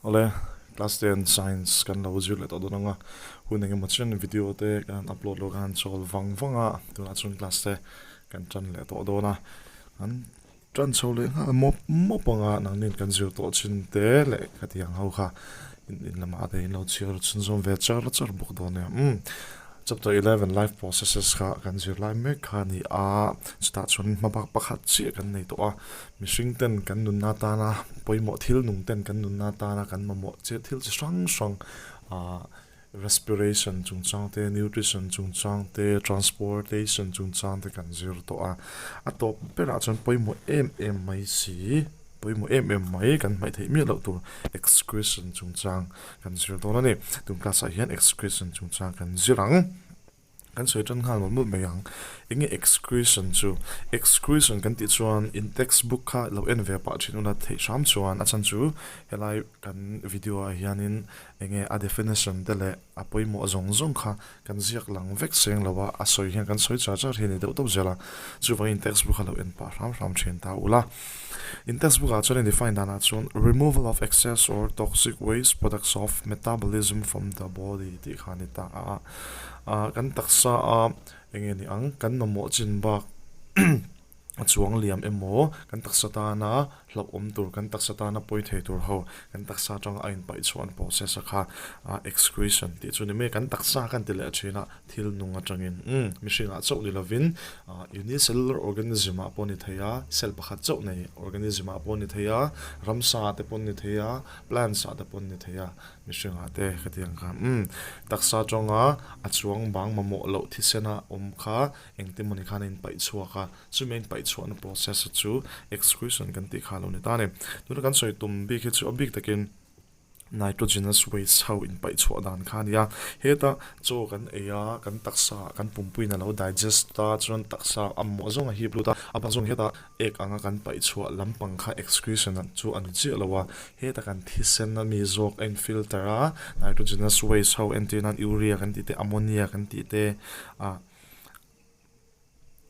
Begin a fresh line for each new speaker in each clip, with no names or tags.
Awle, class ten science kan lo zir leh tawh dawn ang a, hun eng emaw chen video te kan han upload loh kan han chawl vang vang a, tunah chuan class te kan tan leh tawh dawn a, an tan chho leh nghal mawp mawp ang a, nangnin kan zir tawh chin te leh khatiang ho kha in in lamah te in lo chhiar chhunzawm ve char char bawk dawn nia umm. Chapter 11 Life Processes kha kan zir lai mek kha a ni a, chutah chuan hmabak pakhat chiah kan nei tawh a, mihring ten kan nunna atana pawimawh thil nung ten kan nunna atana kan mamawh chiah thil chi hrang hrang ah respiration chungchang te, nutrition chungchang te, transportation chungchang te kan zir tawh a, a tawp berah chuan pawimawh em em mai si. Pawimawh em em mai kan hmaih theih miah loh tur excretion chungchang kan zir dawn a ni. Tun class ah hian excretion chungchang kan zir ang. Kan sawi tan nghal mawlh mawlh mai ang. Enge excretion chu? Excretion kan tih chuan in textbook kha lo en ve pah thin ula theih hram chuan a chhan chu helai kan video ah hianin enge a definition te leh a pawimawh zawng zawng kha kan ziak lang vek seng lo a, a sawi hian kan sawi char char hi a ni deuh tawp zel a, chuvangin textbook a lo en pah hram hram thin ta ula. In textbook ah chuan in define danah chuan removal of excess or toxic waste products of metabolism from the body tih kha a ni ta a, ah kan taksa a eng nge ni ang kan mamawh chin bak a chuang liam emaw kan taksa tana hlauhawm tur kan taksa tana pawi thei tur ho kan taksa atanga a inpaih chhuah an process a kha ah excretion tih chu ni mai kan taksa kan ti leh thin a thil nung atangin umm mihring ah chauh ni lovin ah unicellular organism ah pawh ni thei a cell pakhat chauh nei organism ah pawh ni thei a ramsa te pawh ni thei a plants ah te pawh ni thei a Mihring ah te ka ti ang kha umm taksa atanga a chuang bang mamawh loh thisen a awm kha engtin mawni khan a inpaih chhuak a, chumi a inpaih chhuahna process a chu excretion kan tih kha a lo ni ta a ni. Tuna kan sawi tum bik hi chu a bik takin nitrogenous waste ho inpaih chhuah dan kha a ni a, heta chaw kan ei a, kan taksa kan pumpuiin a lo digest a, chuan taksa a mamawh zawng a hip lut a, a bang zawng heta Ek anga kan paih chhuah lampang kha excretion chu a ni chiah lo a, heta kan thisen a mi zawk a in filter a, nitrogenous waste ho entir nan urea kan tih te, ammonia kan tih te ah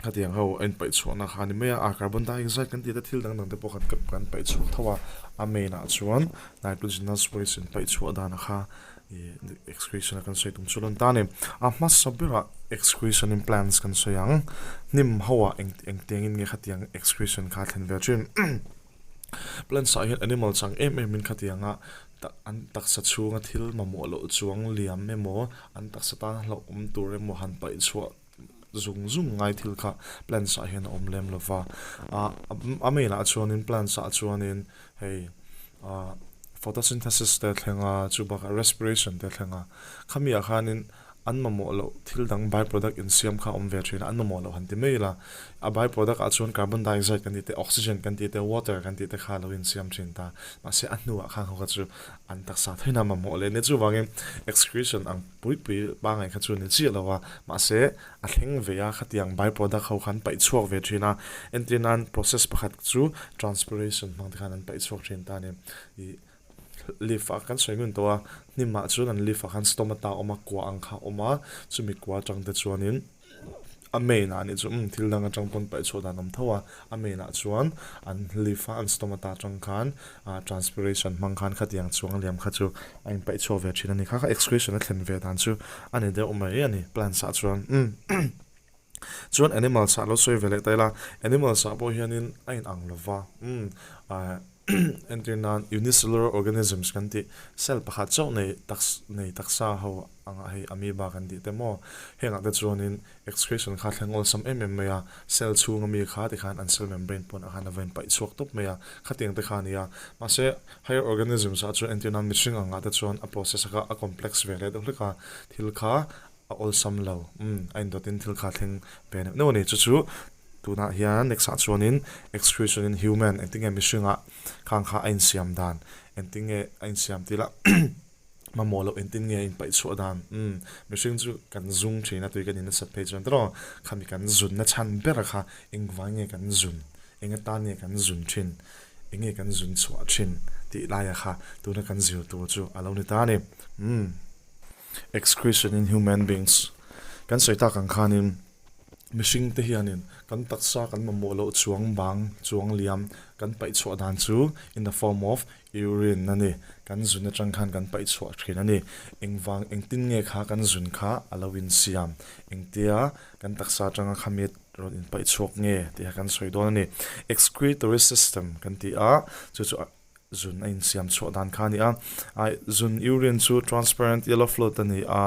khatiang ho a in paih chhuahna kha a ni mai a, ah carbon dioxide kan tih te thil dang dang te pawh khan kan paih chhuak tho a, a main ah chuan nitrogenous waste in paih chhuah dan kha Ih excretion a kan sawi tum chu lo ni ta a ni. A hmasa berah excretion in plants kan sawi ang. Hnim ho ah eng eng tiangin nge khatiang excretion kha a thlen ve thin. Plants ah hian animal chang em em in khatianga an taksa chhunga thil mamawh loh chuang liam emaw an taksa tan hlauhawm tur emaw han paih chhuah zung zung ngai thil kha plants ah hian a awm lem lova. Ah a main ah chuanin plants ah chuanin hei ah photosynthesis te a thleng a chu bakah respiration te a thleng a khami ah khanin an mamawh loh thil dang by product insiam kha a awm ve thin a an mamawh loh han ti mai ila a by product ah chuan carbon dioxide kan tih te oxygen kan tih te water kan tih te kha a lo insiam thin ta mahse a hnuah khan ho kha chu an taksa theihna mamawh leh nia chuvangin excretion ang pui pui pangngai kha chu ni chiah lo a mahse a thleng ve a khatiang by product ho khan paih chhuak ve thin a entir nan process pakhat chu transpiration hmang te khan an paih chhuak thin ta a ni ih leaf ah kan sawi ngun tawh a hnim ah chuan an leaf ah khan stomata a awm a kua ang kha a awm a chumi kua atang te chuanin a main ah nih chu umm thil dang atang pawn paih chhuah dan a awm tho a a main ah chuan an leaf a an stomata atang khan ah transpiration hmang khan khatiang chuang liam kha chu a in paih chhuak ve thin a ni kha kha excretion a thlen ve dan chu a ni deuh mai a ni plants ah chuan umm chuan animals ah lo sawi ve leh ta ila animals ah pawh hianin a in ang lova umm ah. Entir nan unicellular organisms kan tih cell pakhat chauh nei tak nei taksa ho anga hei amoeba kan tih te maw hengah te chuanin excretion kha thleng awlsam em em mai a cell chhunga mi kha tikhan an cell membrane pawn ah khan a va inpaih chhuak tawp mai a khatiang te kha a ni a mahse higher organisms ah chuan entir nan mihring angah te chuan a process kha a complex ve leh deuh hlek a thil kha a awlsam lo umm a indawtin thil kha thleng ve neuh neuh a ni chu chu tunah hian next ah chuanin excretion in human engtin nge mihringah khang kha a insiam dan engtin nge a insiam tih lah mamawh loh engtin nge a inpaih chhuah dan umm mihring chu kan zung thin a tui kan in nasat phei chuan tawh khami kan zunna chhan ber kha engvang nge kan zun eng atan nge kan zun thin eng nge kan zun chhuah thin tih laia kha tuna kan zir tur chu a lo ni ta a ni umm. Excretion in human beings kan sawi tak ang khanin Mihring te hianin kan taksa kan mamawh loh chuang bang chuang liam kan paih chhuah dan chu in the form of urine a ni. Kan zun atang khan kan paih chhuah thin a ni. Engvang engtin nge kha kan zun kha a lo insiam? Engtia kan taksa atanga khamit rawn inpaih chhuak nge tih kha kan sawi dawn a ni. Excretory system kan ti a, chu chu zun a insiam chhuah dan kha a ni a. Ai zun urine chu transparent yellow fluid a ni a,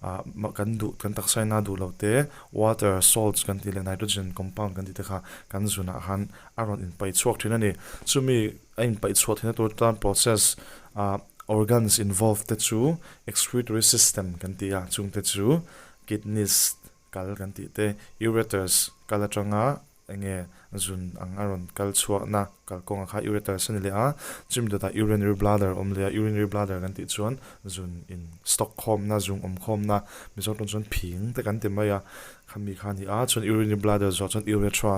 ah kan duh kan taksa ina duh lo te water, salts kan tih leh nitrogen compound kan tih te kha kan zunah khan a rawn inpaih chhuak thin a ni. Chumi a inpaih chhuah theihna tur tan process ah organs involved te chu excretory system kan ti a, chungte chu kidneys kal kan tih te, ureters kal atanga enge zun ang a rawn kal chhuakna kalkawnga kha ureters a ni leh a, chumi dawtah urinary bladder a awm leh a, urinary bladder kan tih chuan zun in stock khawmna, zung awm khawmna, Mizo tawng chuan phing te kan ti mai a, khami kha a ni a, chuan urinary bladder zawh chuan urethra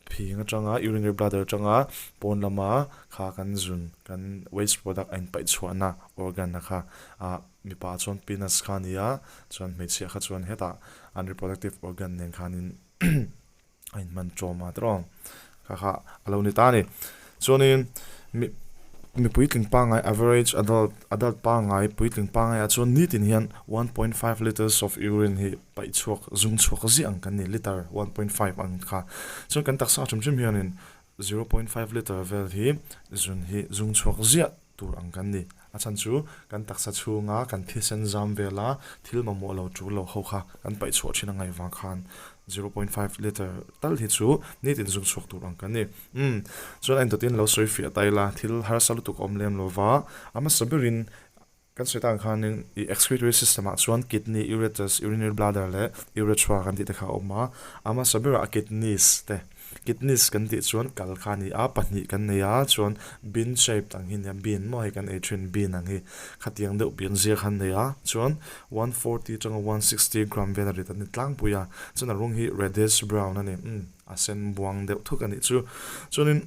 phing atanga urinary bladder atanga pawn lama kha kan zun kan waste product a inpaih chhuahna organ a kha ah mipa chuan penis kha a ni a, chuan hmeichhia kha chuan hetah an reproductive organ nen khanin a inhman tawm a tiraw kha kha a lo ni ta a ni chuanin mi mi puitling pangngai average adult adult pangngai puitling pangngai ah chuan nitin hian 1.5 litres of urine hi paih chhuak zung chhuak ziah ang kan ni litre 1.5 ang kha chuan kan taksa hrim hrim hianin 0.5 litre vel hi zun hi zung chhuak ziah tur ang kan ni. A chhan chu kan taksa chhunga kan thisen zam vela thil mamawh lo tul lo ho kha kan paih chhuah thin a ngaih vang khan 0.5 litre tal hi chu nitin zung chhuak tur ang kan ni. Umm, chuan a intawtin lo sawi fiah ta ila thil harsa lutuk a awm lem lo va, a hmasa berin kan sawi tak ang khanin i excretory system ah chuan kidney, ureters, urinary bladder leh urethra kan tih te kha a awm a, a hmasa berah kidneys te. Kidneys kan tih chuan kal kha a ni a, pahnih kan nei a, chuan bean shaped ang hi a nia, bean maw hei kan ei thin bean ang hi, khatiang deuh pian zia kha an nei a, chuan 140 atanga 160 gram vel a rit an ni tlangpui a, chuan a rawng hi reddish brown a ni, umm a sen buang deuh thuk a nih chu, chuanin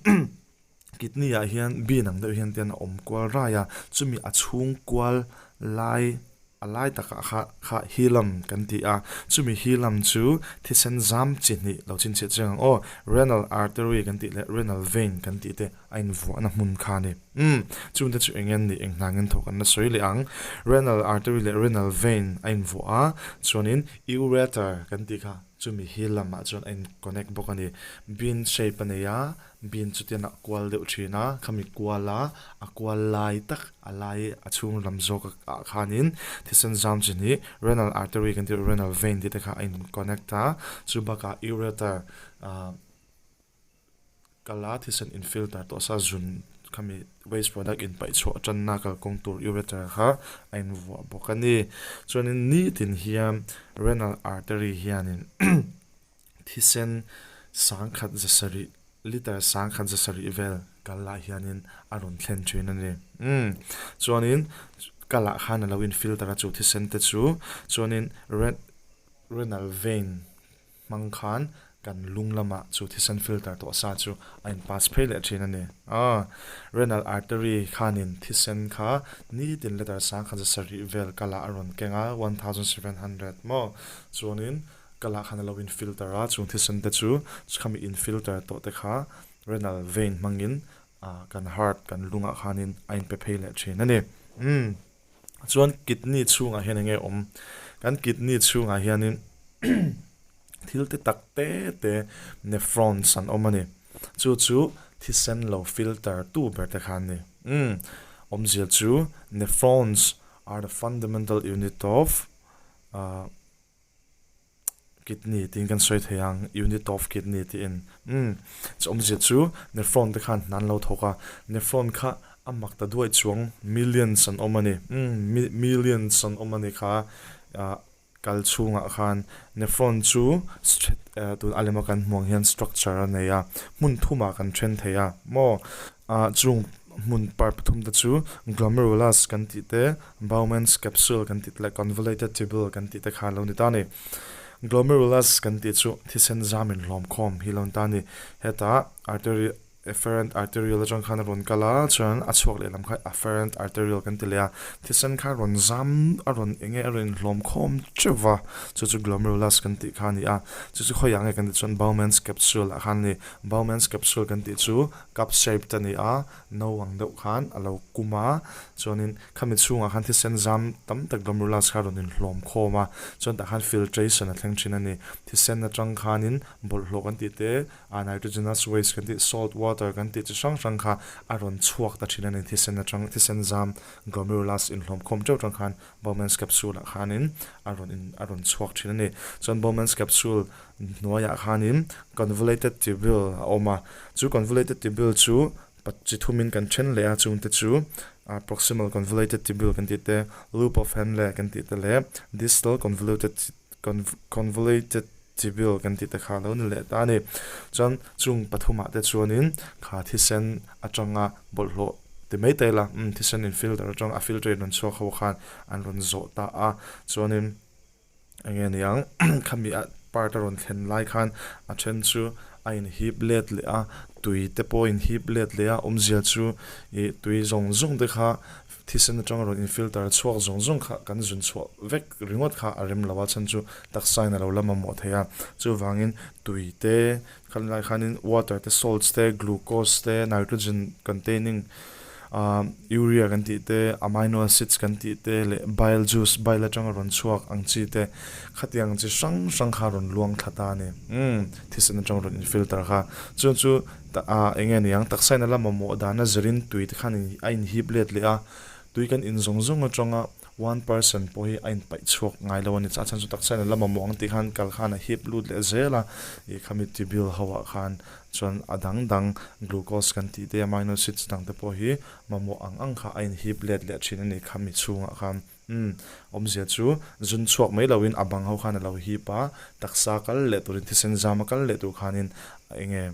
kidney ah hian bean ang deuh hian te hian a awm kual rai a, chumi a chhung kual lai. A lai takah kha kha Helam kan ti a, chumi Helam chu thisen zam chi hnih lo chhinchhiah chiang ang aw, renal artery kan tih leh renal vein kan tih te a invuahna hmun kha a ni. Umm, chungte chu eng nge ni, eng hna ngen thawk an la sawi leh ang. Renal artery leh renal vein a invuah a, chuanin ureter kan tih kha chumi Helam ah chuan a in connect bawk a ni. Bean shape a nei a, Bean chu tian a kual deuh thin a, khami kual a, a kual lai tak a lai a chhung lam zawk ah khanin thisen zam chin hi renal artery kan tih renal vein tih te kha a in connect a, chu bakah ureter ah kal a thisen in filter tawh sa zun khami waste product in paih chhuah tanna kalkawng tur ureter kha a in vuah bawk a ni. Chuanin nitin hian renal artery hianin Thisen sangkhat za sarih, litre sangkhat za sarih vel kal lah hianin a rawn thlen thin a ni. Umm, chuanin kalah khan a lo in filter a chu thisen te chu, chuanin renal vein hmang khan kan lung lamah chu thisen filter tawh sa chu a in pass phei leh thin a ni. Aw, renal artery khanin thisen kha nitin litre sangkhat za sarih vel kalah a rawn keng a, 1700 maw, chuanin Ka lah khan a lo in filter a, chung thisen te chu khami in filter tawh te kha renal vein hmangin ah kan heart kan lungah khanin a in pe phei leh thin a ni. Umm chuan kidney chhungah hian enge awm? Kan kidney chhungah hianin thil te tak te te nephrons an awm a ni. Chu chu thisen lo filter tu ber te kha an ni. Umm awmzia chu nephrons are the fundamental unit of ah Kidney tiin kan sawi thei ang, unit of kidney tiin. Umm, chu awmzia chu nephron te khan hna an lo thawk a, nephron kha a mak ta duai chuang millions an awm a ni. Umm, millions an awm a ni kha ah kal chhungah khan nephron chu tun a lema kan hmuh ang hian structure a nei a, hmun thumah kan then thei a maw? Ah chung hmun part pathum te chu glomerulus kan tih te, Bowman's capsule kan tih te leh convoluted tubule kan tih te kha a lo ni ta a ni. Glomerulus kan tih chu thisen zam inhlawm khawm hi a lo ni ta a ni. Hetah artery Efferent arteriole atang khan a rawn kal a, chuan a chhuak leh lam kha afferent arteriole kan ti leh a, thisen kha a rawn zam a rawn eng nge a rawn inhlawm khawm teuh va, chu chu glomerulus kan tih kha a ni a, chu chu khawiah nge kan tih chuan Bowman's capsule ah khan a ni, Bowman's capsule kan tih chu cup shaped a ni a, no ang deuh khan a lo kum a, chuanin khami chhungah khan thisen zam tam tak glomerulus kha a rawn inhlawm khawm a, chuan tah khan filtration a thleng thin a ni, thisen atang khanin bawlhhlawh kan tih te A nitrogenous waste kan tih salt water kan tih chi hrang hrang kha a rawn chhuak ta thin a ni. Thisen atang thisen zam glomerulus inhlawm khawm teuh tang khan Bowman's capsule ah khanin a rawn in a rawn chhuak thin a ni. Chuan Bowman's capsule hnuaiah khanin convoluted tubule a awm a, chu convoluted tubule chu chi thumin kan then leh a, chungte chu proximal convoluted tubule kan tih te, loop of Henle kan tih te leh distal convoluted convoluted Chibil kan tih te kha a lo ni leh ta a ni. Chuan chung pathumah te chuanin kha thisen atanga bawlhhlawh ti mai ta ila umm thisen in filter atang a filter in rawn chhuak ho khan an rawn zawh ta a. Chuanin eng nge ni ang khami a part a rawn thlen lai khan a then chu a inhip let leh a, tui te pawh a inhip let leh a, awmzia chu ih tui zawng zawng te kha Thisen atanga rawn infilter chhuak zawng zawng kha kan zun chhuah vek ringawt kha a rem lo a, chhan chu taksa in a lo la mamawh thei a. Chuvangin tui te, khan lai khanin water te, salts te, glucose te, nitrogen containing ah urea kan tih te, amino acids kan tih te leh bile juice, bile atanga rawn chhuak ang chi te khatiang chi hrang hrang kha a rawn luang thla ta a ni. Umm thisen atanga rawn infilter kha. Chuan chu Ah eng nge niang, taksa in a la mamawh dan a zirin tui te khan a inhip let leh a, tui kan in zawng zawng atanga one percent pawh hi a inpaih chhuak ngai lo a ni. A chhan chu taksa in a la mamawh ang tih khan kal khan a hip lut leh zel a, ih khami tubule ho ah khan chuan a dang dang glucose kan tih te amino acids dang te pawh hi mamawh ang ang kha a inhip let leh thin a ni khami chhungah khan. Umm, awmzia chu zun chhuak mai loin a bang ho khan a lo hip a, taksa kal leh turin thisen zam a kal leh tur khanin eng nge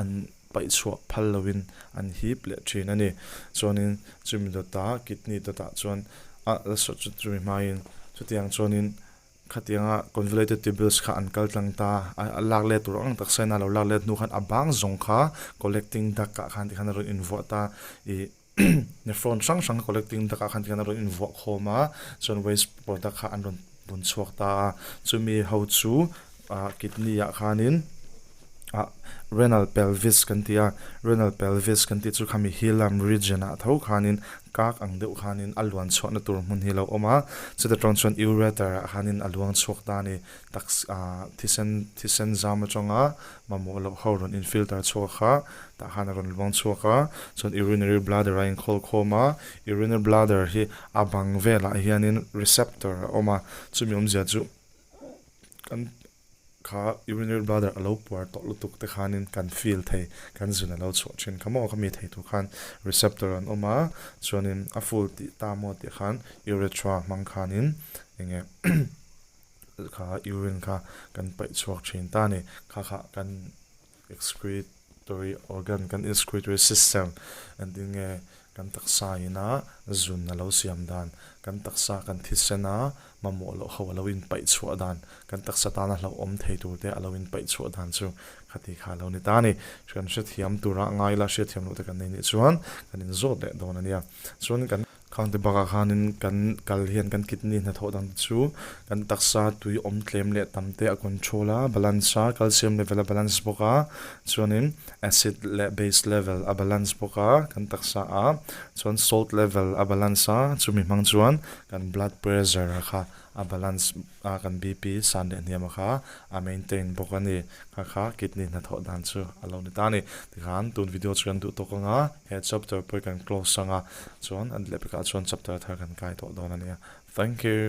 an paih chhuah phal loin an hip leh thin a ni. Chuanin chumi dawtah kidney dawtah chuan a la saw chu chumi hmain chutiang chuanin Khatianga convoluted tubules kha an kal tlang ta a, a lak let tur ang tak sain a lo lak let hnu khan a bang zawng kha collecting duct ah khan tikhan a rawn invuah ta ih nephron hrang hrang collecting duct ah khan tikhan a rawn invuah khawm a, chuan waste product kha an rawn bun chhuak ta a, chumi ho chu ah kidney ah khanin ah renal pelvis kan ti a, renal pelvis kan tih chu khami hilum region ah tho khanin kak ang deuh khanin a luan chhuahna tur hmun hi a lo awm a, chuta tawng chuan ureter ah khanin a luang chhuak ta a ni, taksa ah thisen thisen zam atanga mamawh loh ho rawn in filter chhuak kha tah khan a rawn luang chhuak a, chuan urinary bladder a inkhawl khawm a, urinary bladder hi a bang velah hianin receptor a awm a, chumi awmzia chu kan. Kha urinary bladder a lo puar tawh lutuk te khanin kan feel thei, kan zun a lo chhuah thin kha maw, khami thei tur khan receptor an awm a, chuanin a full tih ta maw tih khan urethra hmang khanin enge kha urine kha kan paih chhuak thin ta a ni, kha kha kan excretory organ kan excretory system engtin nge kan taksa ina zun a lo siam dan, kan taksa kan thisen a mamawh loh ho a lo inpaih chhuah dan, kan taksa tana hlauhawm thei tur te a lo inpaih chhuah dan chu khati kha a lo ni ta a ni. Kan hrethiam tura ngai la hriatthiam loh te kan nei nih chuan kan inzawt leh dawn a nia. Chuan kan. Khang te bakah khanin kan kal hian kan kidney hnathawh dang te chu kan taksa tui awm tlem leh tam te a control a, balance a, calcium level a balance bawk a, chuanin acid leh base level a balance bawk a kan taksa a, chuan salt level a balance a, chumi hmang chuan kan blood pressure a kha a balance a kan BP san leh hniam a kha a maintain bawk a ni. Kha kha kidney hnathawh dan chu a lo ni ta a ni. Tikhan tun video chu kan duh tawk ang a, he chapter pawh hi kan close ang a, chuan a lehpekah chuan chapter thar kan kai tawh dawn a nia. Thank you.